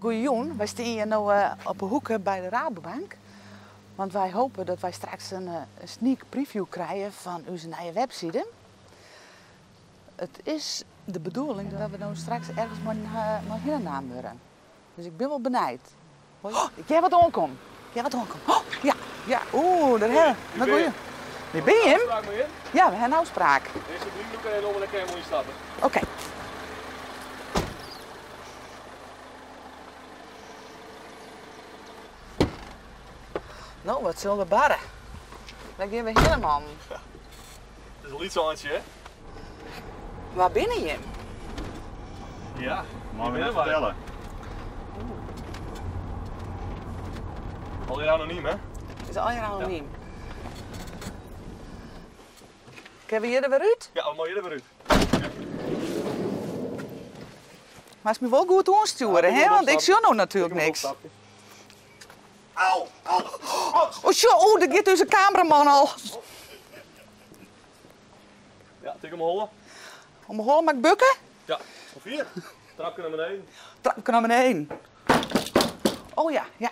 Goeiejûn, wy stean hjir no op 'e hoeke by de Rabobank. Want wy hope dat wy straks in sneak preview krije fan ús nije webside. It is de bedoeling dat we no straks ergens mei hinne naam wurde. Dus ik bin wol benijd. Oh, ik hear wat oankommen. Ik hear wat oankommen. Oh, ja, ja. Oeh, dêr ha we. Goeie. Wêr binne jim? Ja, we ha in ôfspraak. Earst de blyndoek even om en dan kinne we ynstappe. Oké. No, wat sil der barre? Wêr gean we hinne, man? It is in lyts eintsje, hè? Wa binne jim? Ja, Meie we net fertelle. Allegear anonym, hè? It is allegear anonym. Kinne we hjir der wer út? Ja, we meie hjir der wer út. Moatst my wol goed oanstjoere, hè? Want ik sjoch no natuerlik niks. Au! Au! Oh, sjoch, oh, dêr giet ús kameraman al. Ja, tik om 'e holle. Om 'e holle, moat ik bukke? Ja, of hier. Trapke nei beneden. Trapke nei beneden. Oh ja, ja.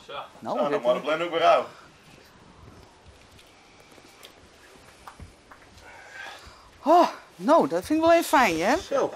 Zo. No, Zo, dan mei de blyndoek wer ôf. Oh, no, dat fyn ik wol even fijn, hear. Zo.